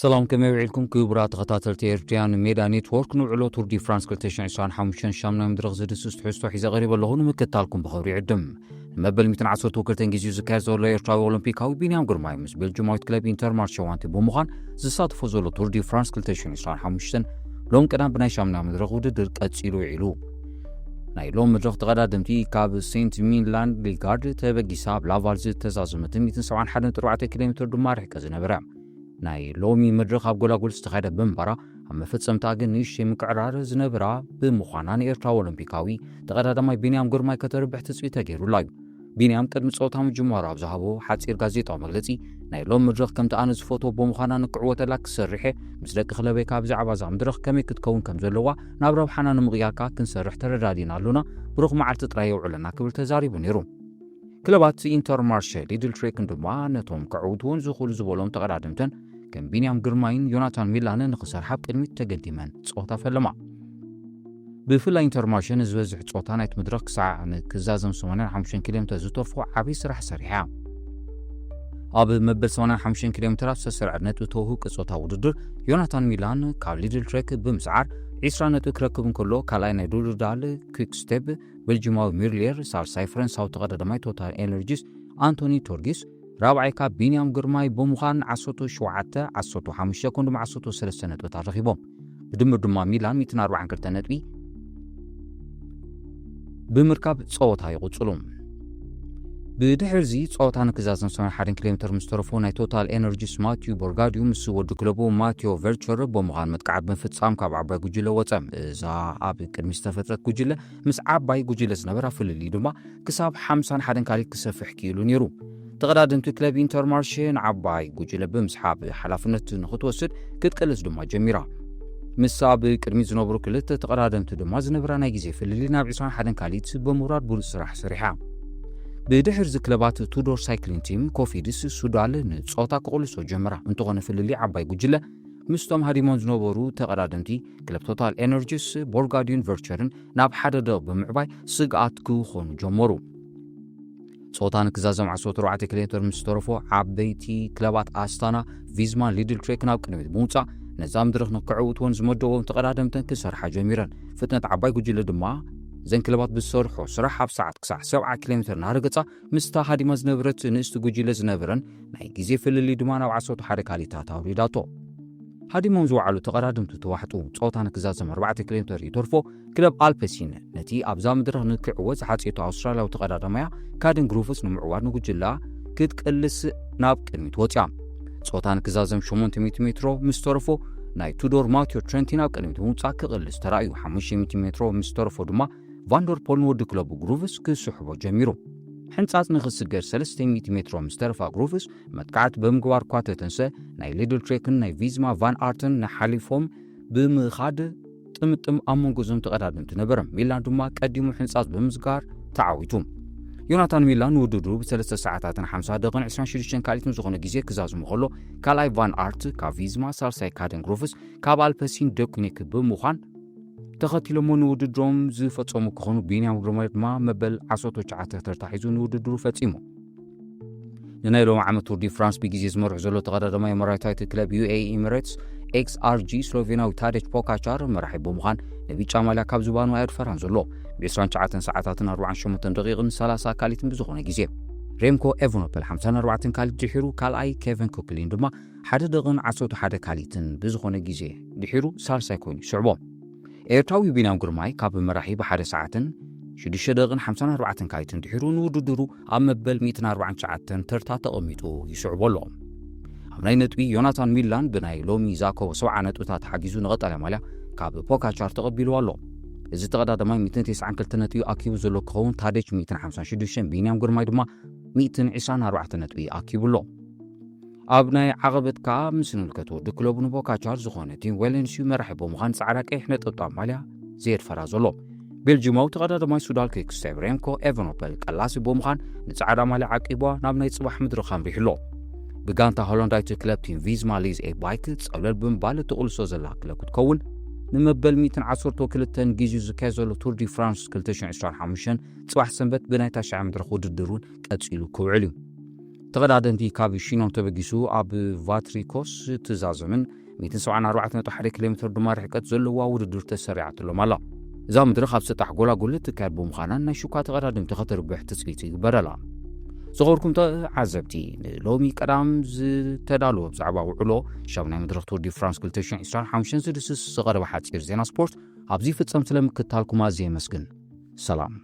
ሰላም፣ ከመይ ውዒልኩም ክቡራት ተኸታተልቲ ኤርትሪያን ሜዳ ኔትወርክ? ንውዕሎ ቱር ዲ ፍራንስ ክልተ ሽሕን ዕስራን ሓሙሽተን ሻምናይ መድረኽ ዝድስስ ትሕዝቶ ሒዘ ቀሪበ ኣለኹ። ንምክትታልኩም ብኽብሪ ይዕድም። ንመበል ሚእትን ዓሰርተ ክልተን ግዜኡ ዝካየድ ዘሎ ኤርትራዊ ኦሎምፒካዊ ቢንያም ግርማይ ምስ ቤልጅማዊት ክለብ ኢንተርማርሸ ዋንቲ ብምዃን ዝሳተፎ ዘሎ ቱር ዲ ፍራንስ ክልተ ሽሕን ዕስራን ሓሙሽተን ሎም ቀዳም ብናይ ሻምናይ መድረኽ ውድድር ቀጺሉ ውዒሉ። ናይ ሎም መድረኽ ተቐዳደምቲ ካብ ሴንት ሚላን ሊጋርድ ተበጊሳ ኣብ ላቫል ዝተዛዘመትን ሚእትን ሰብዓን ሓደን ነጥቢ ኣርባዕተ ኪሎ ሜትር ድማ ርሕቀ ዝነበረ። ናይ ሎሚ መድረኽ ኣብ ጎላጉል ዝተኻየደ ብምንባራ፣ ኣብ መፈጸምታ ግን ንእሽተይ ምቅዕራር ዝነበራ ብምዃና ንኤርትራዊ ኦሎምፒካዊ ተቐዳዳማይ ቢንያም ግርማይ ከተርብሕ ትጽቢት ተገይሩላ እዩ። ቢንያም ቅድሚ ጸወታ ምጅማሩ ኣብ ዝሃቦ ሓጺር ጋዜጣዊ መግለጺ፣ ናይ ሎም መድረኽ ከምቲ ኣነ ዝፈትዎ ብምዃና ንክዕወተላ ክሰርሕ እየ። ምስ ደቂ ክለበይ ካብ ብዛዕባ እዛ መድረኽ ከመይ ክትከውን ከም ዘለዋ ናብ ረብሓና ንምቕያር ከኣ ክንሰርሕ ተረዳዲና ኣሎና። ብሩኽ መዓልቲ ጥራይ የውዕለና ክብል ተዛሪቡ ነይሩ። ክለባት ኢንተርማርሸ ሊድል ትሬክን ድማ ነቶም ከዕውትዎን ዝኽእሉ ዝበሎም ተቐዳደምተን ከም ቢንያም ግርማይን ዮናታን ሚላንን ንኽሰርሓ ኣብ ቅድሚት ተገዲመን ጸወታ ፈለማ። ብፍላይ ኢንተርማርሸ ንዝበዝሕ ጸወታ ናይቲ መድረኽ ክሳዕ ንክዛዘም ሰማንያን ሓሙሽተን ኪሎ ሜትር ዝተርፎ ዓቢ ስራሕ ሰሪሓ። ኣብ መበል ሰማንያን ሓሙሽተን ኪሎ ሜትር ኣብ ዝተሰርዐ ነጥቢ ተውህብ ቅጾታ ውድድር ዮናታን ሚላን ካብ ሊድል ትሬክ ብምስዓር ዒስራ ነጥቢ ክረክብ እንከሎ፣ ካልኣይ ናይ ዶሉዳል ኩክ ስቴፕ ቤልጂማዊ ሚርሊየር፣ ሳልሳይ ፈረንሳዊ ተቐዳዳማይ ቶታል ኤነርጂስ ኣንቶኒ ቶርጊስ፣ ራብዓይ ካብ ቢንያም ግርማይ ብምዃን ዓሰርተ ሸውዓተ ዓሰርተ ሓሙሽተ ኮንዶም ዓሰርተ ሰለስተ ነጥብታት ረኺቦም። ብድምር ድማ ሚላን ሚእትን ኣርባዓን ክልተ ነጥቢ ብምርካብ ጸወታ ይቕጽሉ። ብድሕርዚ ጸወታ ንክዛዘም ሰማንያን ሓደን ኪሎ ሜትር ምስ ተረፎ ናይ ቶታል ኤነርጂስ ማቲዩ ቦርጋድዩ ምስ ወዲ ክለቡ ማቲዮ ቨርቸር ብምዃን መጥቃዕት ብምፍጻም ካብ ዓባይ ጉጅለ ወጸ። እዛ ኣብ ቅድሚ ዝተፈጥረት ጉጅለ ምስ ዓባይ ጉጅለ ዝነበራ ፍልልይ ድማ ክሳብ ሓምሳን ሓደን ካሊት ክሰፍሕ ክኢሉ ነይሩ። ተቐዳደምቲ ክለብ ኢንተርማርሼ ንዓባይ ጉጅለ ብምስሓብ ሓላፍነት ንኽትወስድ ክትቅልስ ድማ ጀሚራ። ምስ ኣብ ቅድሚት ዝነበሩ ክልተ ተቐዳደምቲ ድማ ዝነበራ ናይ ግዜ ፍልልይ ናብ ዕስራን ሓደን ካሊት ብምውራድ ብሉጽ ስራሕ ሰሪሓ። ብድሕር እዚ ክለባት ቱዶር ሳይክሊን ቲም ኮፊድስ ሱዳል ንጸወታ ክቕልሶ ጀመራ። እንተኾነ ፍልልይ ዓባይ ጉጅለ ምስቶም ሃዲሞም ዝነበሩ ተቐዳደምቲ ክለብ ቶታል ኤነርጂስ ቦርጋድዩን ቨርቸርን ናብ ሓደ ደቕ ብምዕባይ ስግኣት ክኾኑ ጀመሩ። ጾታ ንክዛዘም ዓሰርተ ኣርባዕተ ኪሎ ሜትር ምስ ተረፎ ዓበይቲ ክለባት ኣስታና፣ ቪዝማን ሊድል ትሬክን ኣብ ቅድሚት ብምውጻእ ነዛ መድረኽ ንክዕውትወን ዝመደቦም ተቐዳደምተን ክሰርሓ ጀሚረን። ፍጥነት ዓባይ ጉጅለ ድማ እዘን ክለባት ብዝሰርሖ ስራሕ ኣብ ሰዓት ክሳዕ ሰብዓ ኪሎ ሜትር እናረገጻ ምስታ ሃዲማ ዝነበረት ንእስቲ ጉጅለ ዝነበረን ናይ ግዜ ፍልልይ ድማ ናብ ዓሰርተ ሓደ ካሊታት ኣውሪዳቶ። ሃዲሞም ዝወዓሉ ተቐዳደምቲ ተዋሕጡ። ጾታ ንክዛዘም ኣርባዕተ ኪሎ ሜትር ይተርፎ ክለብ ኣልፐሲን ነቲ ኣብዛ መድረኽ ንክዕወት ዝሓጽየቶ ኣውስትራልያዊ ተቐዳዳማያ ካደን ግሩፍስ ንምዕዋር ንጉጅላ ክትቅልስ ናብ ቅድሚት ወጽያ። ጾታ ንክዛዘም ሸሞንተ ሚእቲ ሜትሮ ምስ ተረፎ ናይ ቱዶር ማቲዮ ትረንቲን ኣብ ቅድሚት ብምውጻእ ክቕልስ ተራእዩ። ሓሙሽተ ሚእቲ ሜትሮ ምስ ተረፎ ድማ ቫንደርፖል ንወዲ ክለቡ ግሩቭስ ክስሕቦ ጀሚሩ። ሕንጻጽ ንኽስገር ሰለስተ ሚእቲ ሜትሮ ምስ ተረፋ ግሩቭስ መጥቃዕቲ ብምግባር ኳተተንሰ ናይ ሊድል ትሬክን ናይ ቪዝማ ቫን ኣርትን ንሓሊፎም ብምኻድ ጥምጥም ኣብ መንጎ እዞም ተቐዳደምቲ ነበረ። ሚላን ድማ ቀዲሙ ሕንጻጽ ብምስጋር ተዓዊቱ። ዮናታን ሚላን ንውድድሩ ብሰለስተ ሰዓታትን ሓምሳ ደቂቕን ዕስራን ሽዱሽተን ካሊትን ዝኾነ ግዜ ክዛዝሙ ከሎ፣ ካልኣይ ቫን ኣርት ካብ ቪዝማ፣ ሳልሳይ ካደን ግሩፍስ ካብ ኣልፐሲን ደኩኒክ ብምዃን ተኸቲሎሞ ንውድድሮም ዝፈጸሙ ክኾኑ፣ ቢንያም ግርማይ ድማ መበል ዓሰርተ ትሽዓተ ተርታ ሒዙ ንውድድሩ ፈጺሙ። ንናይ ሎሚ ዓመት ቱር ዲ ፍራንስ ብግዜ ዝመርሑ ዘሎ ተቐዳዳማይ መራሒታዊት ክለብ ዩ ኤ ኢ ኤሚሬትስ ኤክስ ኣር ጂ ስሎቬናዊ ታደች ፖካቻር መራሒ ብምዃን ንብጫ ማልያ ካብ ዝባኑ ኣየድፈራን ዘሎ ብ ዕስራን ትሽዓተን ሰዓታትን ኣርባዓን ሸሞንተን ደቂቕን ሰላሳ ካሊትን ብዝኾነ ግዜ። ሬምኮ ኤቨኖፐል ሓምሳን ኣርባዕተን ካሊት ድሒሩ ካልኣይ፣ ኬቨን ኮክሊን ድማ ሓደ ደቂቕን ዓሰርተ ሓደ ካሊትን ብዝኾነ ግዜ ድሒሩ ሳልሳይ ኮይኑ ይስዕቦ። ኤርትራዊ ቢንያም ግርማይ ካብ መራሒ ብሓደ ሰዓትን ሽዱሽተ ደቂቕን ሓምሳን ኣርባዕተን ካሊትን ድሒሩ ንውድድሩ ኣብ መበል ሚእትን ኣርባዓን ትሽዓተን ተርታ ተቐሚጡ ይስዕቦ ኣሎ። ኣብ ናይ ነጥቢ ዮናታን ሚላን ብናይ ሎሚ ዛኮ ሰብዓ ነጥብታት ሓጊዙ ንቐጣልያ ማልያ ካብ ፖካቻር ተቐቢልዋ ኣሎ። እዚ ተቐዳዳማይ ሚእትን ተስዓን ክልተ ነጥቢ ኣኪቡ ዘሎ ክኸውን፣ ታደች ሚእትን ሓምሳን ሽዱሽተን፣ ቢንያም ግርማይ ድማ ሚእትን ዕስራን ኣርባዕተ ነጥቢ ኣኪቡ ኣሎ። ኣብ ናይ ዓቐበት ከኣ ምስ ንምልከት ወዲ ክለቡ ንቦካቻር ዝኾነ ቲም ዌለንስዩ መራሒ ብምዃን ጻዕዳ ቀይሕ ነጠብጣብ ማልያ ዘየድፈራ ዘሎ። ቤልጂማዊ ተቐዳዳማይ ሱዳል ኪክስቴፕ ሬምኮ ኤቨኖፐል ቀላሲ ብምዃን ንጻዕዳ ማልያ ዓቂቧ ናብ ናይ ጽባሕ መድረኽ ኣምሪሑ ኣሎ። ብጋንታ ሆላንዳዊት ክለብ ቲም ቪዝማ ሊዝ ኤ ባይክ ጸብለል ብምባል እትቕልሶ ዘላ ክለብ ክትከውን፣ ንመበል ሚእትን ዓሰርተ ክልተን ግዜኡ ዝካየድ ዘሎ ቱር ዲ ፍራንስ ክልተ ሽሕን ዕስራን ሓሙሽተን ጽባሕ ሰንበት ብናይ ታሽዓ መድረኽ ውድድር እውን ቀጺሉ ክውዕል እዩ። ተቐዳደምቲ ካብ ሺኖም ተበጊሱ ኣብ ቫትሪኮስ ትዛዘምን ሚእትን ሰብዓን ኣርባዕተን ነጥቢ ሓደ ኪሎ ሜትር ድማ ርሕቀት ዘለዋ ውድድር ተሰሪዓትሎም ኣላ። እዛ መድረኽ ኣብ ሰጣሕ ጎላጉል እትካየድ ብምዃናን ናይ ሹካ ተቐዳደምቲ ከተርብሕ ትጽቢት ይግበረላ። ዝኸበርኩም ተዓዘብቲ፣ ንሎሚ ቀዳም ዝተዳለወ ብዛዕባ ውዕሎ ሻምናይ መድረኽ ቱር ዲ ፍራንስ ክልተ ሽሕን ዕስራን ሓሙሽተን ዝድስስ ዝቐረበ ሓጺር ዜና ስፖርት ኣብዚ ፍጸም። ስለምክታልኩም ኣዝየ የመስግን። ሰላም።